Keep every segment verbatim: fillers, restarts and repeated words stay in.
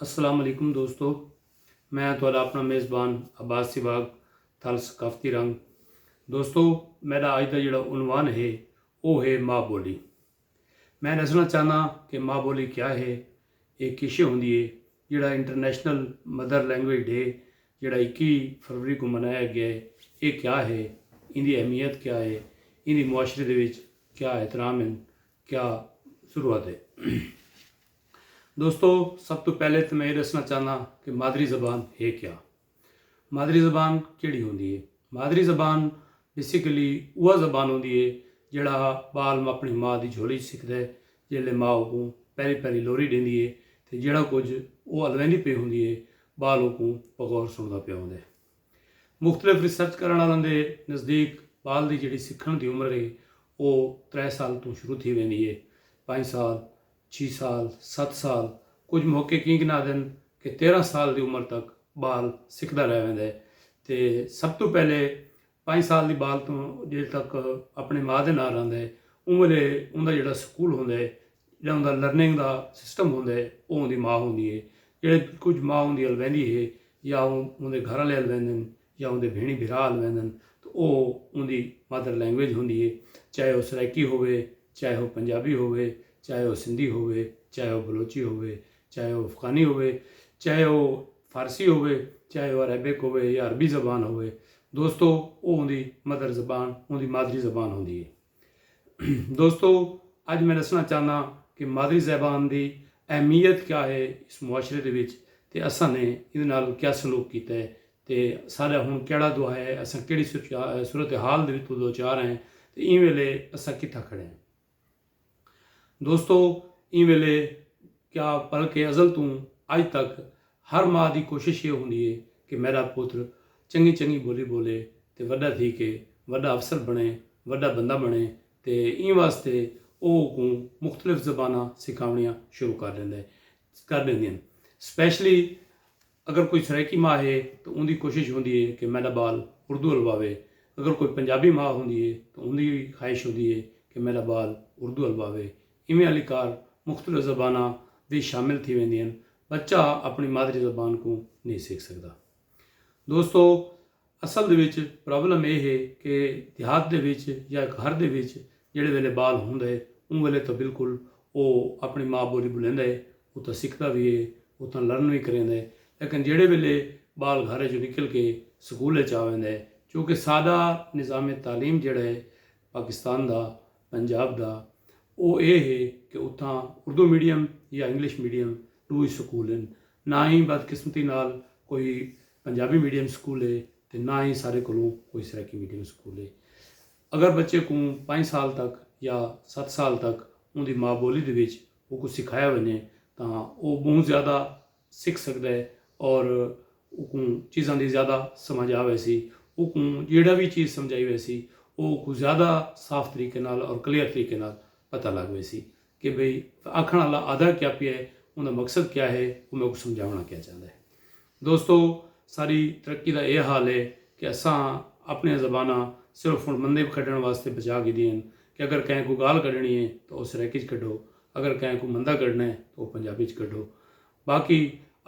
السلام علیکم دوستو، میں تہاݙا اپݨا میزبان عباس سواگ، تھل ثقافتی رنگ۔ دوستو، میݙا اڄ دا جیڑھا عنوان ہے، او ہے ماء ٻولی۔ میں ݙسݨا چاہنداں کہ ماء ٻولی کیا ہے، اے کیشے ہوندی ہے، جیڑھا انٹرنیشنل مدر لینگویج ڈے جیڑھا اکی فروری کوں منایا ڳیا ہے، اے کیا ہے، ایندی اہمیت کیا ہے، ایندی معاشرے دے وچ کیا احترام ہن، کیا ضرورت ہے۔ دوستو، سب توں پہلے تے میں اے ݙسݨا چاہنداں کہ مادری زبان ہے کیا؟ مادری زبان کیڑھی ہوندی ہے؟ مادری زبان بیسیکلی اوہا زبان ہوندی ہے جیڑھا ٻال اپݨی ماء دی جھولی اچ سکھدا ہے، جیڑھلے ماء اوکوں پہلی پہلی لوری ݙیندی ہے تے جیڑھا کجھ او الویندی پئی ہوندی ہے، ٻال اوکوں بغور سݨدا پیا ہوندا ہے۔ مختلف ریسرچ کرݨ آلاں دے نزدیک ٻال دی جیڑھی سکھݨ دی عمر ہے، او ترے سال توں شروع تھی ویندی ہے۔ پنج سال، چھی سال، ست سال، کجھ محققین ڳنا دن کہ تیرھاں سال دی عمر تک ٻال سکھدا رہ ویندا ہے۔ تے سب توں پہلے پنج سال دی ٻال توں جیڑھے تک اپݨے ماء دے نال رہندا ہے، اوں ویلے اوندا جیڑھا سکول ہوندا ہے، جیڑھا اوندا لرننگ دا سسٹم ہوندا ہے، او اوندی ماء ہوندی ہے۔ جیڑھے کجھ ماء اوندی الویندی ہے، یا اوں اوندے گھر آلے الویندن، یا اوندے بھیݨیں بھرا الویندن، تاں او اوندی مدر لینگویج ہوندی ہے۔ چاہے او سرائیکی ہووے، چاہے او پنجابی ہووے، چاہے او سندھی ہووے، چاہے او بلوچی ہووے، چاہے او افغانی ہووے، چاہے او فارسی ہووے، چاہے او عربک ہووے یا عربی زبان ہووے، دوستو، او اوندی مدر زبان، اوندی مادری زبان ہوندی ہے۔ دوستو، اڄ میں ݙسݨا چاہنداں کہ مادری زبان دی اہمیت کیا ہے اس معاشرے دے وچ، تے اساں نے ایندے نال کیا سلوک کیتا ہے، تے ساݙا ہݨ کیڑھا دور ہے، اساں کیڑھی صورت-، صورتحال دے وچ دو چار ہیں، تے ایں ویلے اساں کتھاں کھڑے ہیں۔ دوستو، ایں ویلے کیا بلکہ ازل توں اڄ تک ہر ماء دی کوشش ایہ ہوندی ہے کہ میݙا پتر چنڳی چنڳی ٻولی ٻولے تے وݙا تھی کے وݙا افسر بݨے، وݙا بندہ بݨے، تے ایں واسطے او اوکوں مختلف زباناں سکھاوݨیاں شروع کر ݙیندے، کر ݙیندین۔ اسپیشلی اگر کوئی سرائیکی ماء ہے تو اوندی کوشش ہوندی ہے کہ میݙا ٻال اردو الواوے، اگر کوئی پنجابی ماء ہوندی ہے تو اوندی وی خواہش ہوندی ہے کہ میݙا ٻال اردو الواوے۔ ایویں آلی کار مختلف زباناں وچ شامل تھی ویندین۔ بچہ اپݨی مادری زبان کوں نہیں سکھ سڳدا۔ دوستو، اصل دے وچ پرابلم اے ہے کہ دیہات دے وچ یا گھر دے وچ جیڑھے ویلے ٻال ہوندا ہے، اوں ویلے تاں بالکل او اپݨی ماء ٻولی ٻولیندا ہے، اتھاں سکھدا وی ہے، اتھاں لرن وی کریندا ہے۔ لیکن جیڑھے ویلے ٻال گھر اچوں نکل کے سکول اچ آ ویندا ہے، کیونکہ ساݙا نظام تعلیم جیڑھا ہے پاکستان دا، پنجاب دا، او اے ہے کہ اتھاں اردو میڈیم یا انگلش میڈیم ݙو ہی سکول ہن۔ نہ ہی بدقسمتی نال کوئی پنجابی میڈیم سکول ہے، تے نہ ہی ساݙے کولوں کوئی سرائیکی میڈیم سکول ہے۔ اگر بچے کوں پنج سال تک یا ست سال تک اوندی ماء ٻولی دے وچ اوکوں سکھایا ونڄے، تاں او ٻہوں زیادہ سکھ سڳدا ہے اور اوکوں چیزاں دی زیادہ سمجھ آ ویسی۔ اوکوں جیڑھا وی چیز سمجھائی ویسی، او اوکوں زیادہ صاف طریقے نال اور کلیئر طریقے نال پتہ لڳ ویسی کہ بھئی آکھݨ آلا آہدا کیا پیا ہے، اوندا مقصد کیا ہے، او میکوں سمجھاوݨا کیا چاہندا ہے۔ دوستو، ساݙی ترقی دا اے حال ہے کہ اساں اپݨیاں زباناں صرف ہݨ مندے کڈھݨ واسطے بچا گھدیاں ہن کہ اگر کہیں کوں ڳالھ کڈھݨی ہے تاں او سرائیکی اچ کڈھو، اگر کہیں کوں مندا کڈھݨا ہے تاں او پنجابی اچ کڈھو۔ باقی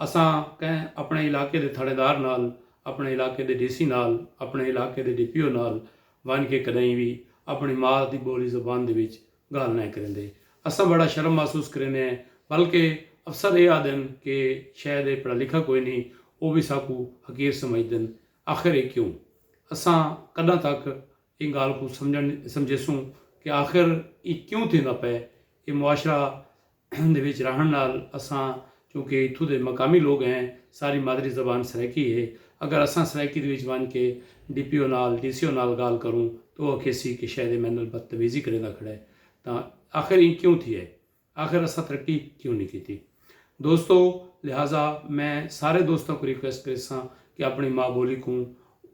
اساں کہیں اپݨے علاقے دے تھاݨیدار نال، اپݨے علاقے دے ڈی سی نال، اپݨے علاقے دے ڈی پی او نال ونڄ کے کݙاہیں وی اپݨی ماء دی ٻولی زبان دے وچ ڳالھ نہ کریندے۔ اساں بڑا شرم محسوس کریندے ہیں، بلکہ افسر اے آہدن کہ شاید اے پڑھا لکھا کوئی نہیں، او وی ساکوں حقیر سمجھدن۔ آخر اے کیوں؟ اساں کݙاں تک ایں ڳالھ کوں سمجھݨ، سمجھیسوں کہ آخر اے کیوں تھیندا پئے؟ اے معاشرہ دے وچ رہݨ نال اساں، چونکہ اتھوں دے مقامی لوگ ہیں، ساݙی مادری زبان سرائیکی ہے۔ اگر اساں سرائیکی دے وچ ونڄ کے ڈی پی او نال، ڈی سی او نال ڳالھ کروں، تاں او آکھیسی کہ شاید اے میݙے نال بدتمیزی کریندا کھڑا ہے۔ تاں آخر ایں کیوں تھی ہے؟ آخر اساں ترقی کیوں نہیں کیتی؟ دوستو، لہٰذا میں سارے دوستاں کوں ریکویسٹ کریساں کہ اپݨی ماء ٻولی کوں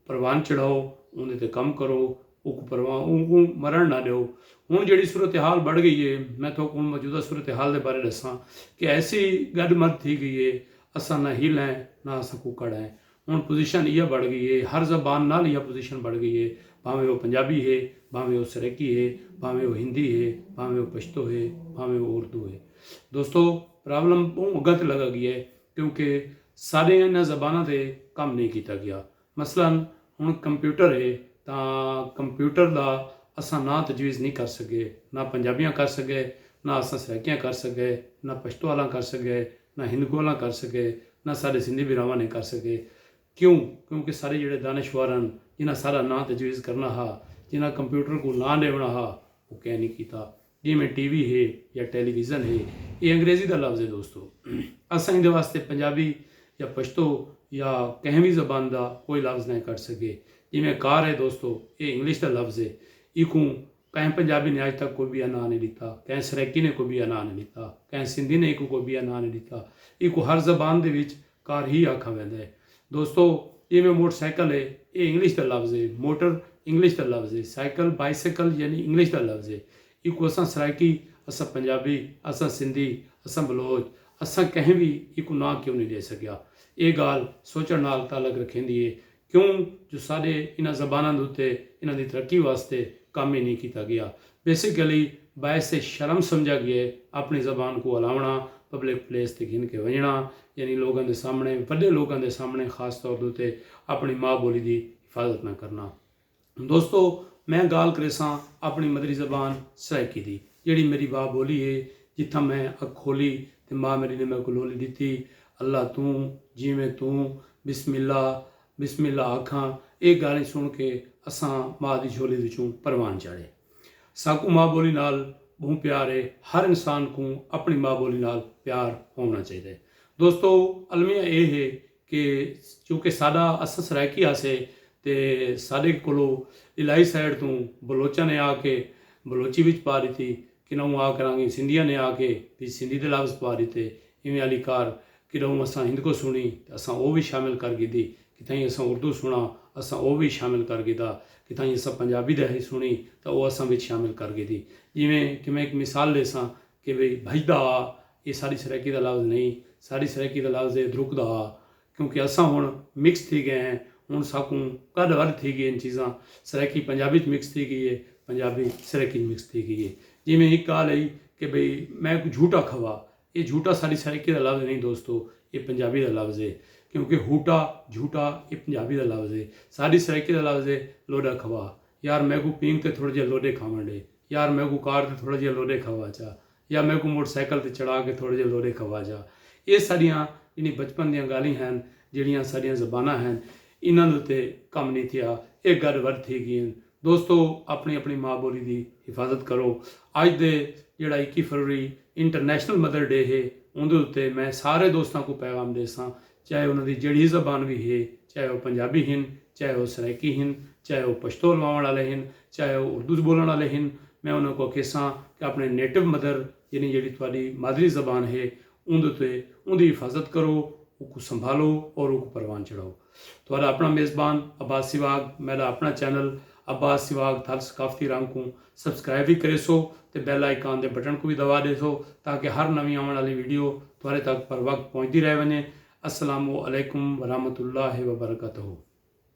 پروان چڑھاؤ، اوندے تے کم کرو، اوکوں پروان، اوکوں مرݨ نہ ݙیو۔ ہݨ جیڑھی صورتحال بݨ ڳئی ہے، میں تہاکوں ہݨ موجودہ صورتحال دے بارے ݙساں کہ ایسی ڳڈھ مدھ تھی ڳئی ہے، اساں نہ ہیل ہیں، نہ اساں ککڑ ہیں۔ ہݨ پوزیشن ایہا بݨ ڳئی ہے، ہر زبان نال ایہا پوزیشن بݨ ڳئی ہے، بھانویں او پنجابی ہے، بھانویں او سرائیکی ہے، بھانویں او ہندی ہے، بھانویں او پشتو ہے، بھانویں او اردو ہے۔ دوستو، پرابلم ٻہوں اڳاں تے لڳا ڳئی ہے۔ کیونکہ ساݙے انہاں زباناں تے کم نہیں کیتا ڳیا۔ مثلا ہݨ کمپیوٹر ہے، تاں کمپیوٹر دا اساں ناں تجویز نہیں کر سڳے، نہ پنجابیاں کر سڳے، نہ اساں سرائیکیاں کر سڳے، نہ پشتو آلاں کر سڳے، نہ ہندکو آلاں کر سڳے، نہ ساݙے سندھی بھراواں نے کر سڳے۔ کیوں؟ کیونکہ ساݙے جیڑھے دانشور ہن، جنہاں ساݙا ناں تجویز کرݨا ہا، جنہاں کمپیوٹر کوں ناں ݙیوݨا ہا، او کہیں نہیں کیتا۔ جیویں ٹی وی ہے یا ٹیلی ویژن ہے، اے انگریزی دا لفظ ہے دوستو۔ اساں ایندے واسطے پنجابی یا پشتو یا کہیں وی زبان دا کوئی لفظ نہ کڈھ سگے۔ جیویں کار ہے دوستو، اے انگلش دا لفظ ہے۔ ایکوں کہیں پنجابی نے اج تک کوئی بیا ناں نہیں ڈتا، کہیں سرائیکی نے کوئی بیا ناں نہیں ڈتا، کہیں سندھی نے ایکوں کوئی بیا ناں نہیں ڈتا۔ ایکوں ہر زبان دے وچ کار ہی آکھا ویندا ہے۔ دوستو، جیویں موٹر سائیکل ہے، اے انگلش دا لفظ ہے، موٹر انگلش دا لفظ ہے، سائیکل، بائیسیکل یعنی انگلش دا لفظ ہے۔ ایکوں اساں سرائیکی، اساں پنجابی، اساں سندھی، اساں بلوچ، اساں کہیں وی ایکوں ناں کیوں نہیں ڈے سگیا؟ اے گالھ سوچن نال تعلق رکھیندی ہے، کیوں جو ساڈے انہاں زباناں دے اتے انہاں دی ترقی واسطے کم ہی نہیں کیتا گیا۔ بیسیکلی باعث شرم سمجھا گیا ہے اپنی زبان کوں الاونا، پبلک پلیس تے گھن کے ونجنا، یعنی لوگاں دے سامنے، وڈے لوگاں دے سامنے خاص طور دے اتے اپنی ماء بولی دی حفاظت نہ کرنا۔ دوستو، میں گالھ کریساں اپنی مدری زبان سرائیکی دی، جیڑھی میری ماء بولی ہے۔ جتھاں میں اکھ کھولی تے ماء میری نے میکوں لولی ڈتی، اللہ توں، جیویں توں، بسم اللہ، بسم اللہ آکھاں۔ اے گالھیں سن کے اساں ماء دی جھولی وچوں پروان چاڑھے۔ ساکوں ماء بولی نال بہوں پیار ہے۔ ہر انسان کوں اپنی ماء بولی نال پیار ہوونا چاہیدا ہے۔ دوستو، المیہ اے ہے کہ چونکہ ساڈا، اساں سرائیکی ہاسے تے ساڈے کولو الائی سائیڈ توں بلوچاں نے آ کے بلوچی وچ پا ڈتی، کنوں آ کرانگے سندھیاں نے آ کے وچ سندھی دے لفظ پا ڈتے۔ ایویں آلی کار کݙوں اساں ہندکو سݨی تے اساں او وی شامل کر گھدی، کتھائیں اساں اردو سݨا، اساں او وی شامل کر گھدا، کتھائیں اساں پنجابی دا ہی سݨی تاں او اساں وچ شامل کر گھدی۔ جیویں کہ میں ہک مثال ݙیساں کہ بھئی بھڄدا آ، اے ساݙی سرائیکی دا لفظ نہیں، ساݙی سرائیکی دا لفظ ہے درکدا آ۔ کیونکہ اساں ہݨ مکس تھی ڳئے ہیں، ہݨ ساکوں گݙ ودھ تھی ڳئی ہن چیزاں، سرائیکی پنجابی اچ مکس تھی ڳئی ہے، پنجابی سرائیکی اچ مکس تھی ڳئی ہے۔ جیویں ہک ڳالھ ہئی کہ بھئی میکوں جھوٹا کھوا، اے جھوٹا ساݙی سرائیکی دا لفظ نہیں دوستو، اے پنجابی دا لفظ ہے۔ کیونکہ ہوٹا، جھوٹا، اے پنجابی دا لفظ ہے۔ ساݙی سرائیکی دا لفظ ہے لوݙا کھوا۔ یار میکوں پینگ تے تھوڑا جیہا لوݙے کھاوݨ ݙے، یار میکوں کار تے تھوڑا جیہا لوݙے کھوا چا، یا میکوں موٹر سائیکل تے چڑھا کے تھوڑا جیہا لوݙے کھوا چا۔ اے ساݙیاں جیہڑیاں بچپن دیاں ڳالھیں ہن، جیہڑیاں ساݙیاں زباناں ہن، انہاں دے اتے کم نہیں تھیا، اے گݙ ودھ تھی ڳئی ہن۔ دوستو، اپݨی اپݨی ماء بولی دی حفاظت کرو۔ اڄ دے جیڑھا اکی فروری انٹرنیشنل مدر ڈے ہے، اوندے اتے میں سارے دوستاں کوں پیغام ݙیساں، چاہے انہاں دی جیڑھی زبان وی ہے، چاہے او پنجابی ہن، چاہے او سرائیکی ہن، چاہے او پشتو الواوݨ آلے ہن، چاہے او اردو بولݨ آلے ہن، میں انہاں کوں کہساں کہ اپݨے نیٹو مدر، یعنی جیڑھی تہاݙی مادری زبان ہے، اوندے اتے، اوندی حفاظت کرو، اوکوں سنبھالو اور اوکوں پروان چڑھاؤ۔ تہاݙا اپݨا میزبان عباس سواگ، میݙا اپݨا چینل عباس سواگ تھل ثقافتی رنگ کوں سبسکرائب وی کریسو تے بیل آئیکن دے بٹن کوں وی دبا ݙیسو تاکہ ہر نویں آوݨ آلی ویڈیو تہاݙے تک پر وقت پہنچدی رہ ونڄے۔ السلام علیکم ورحمۃ اللہ وبرکاتہ۔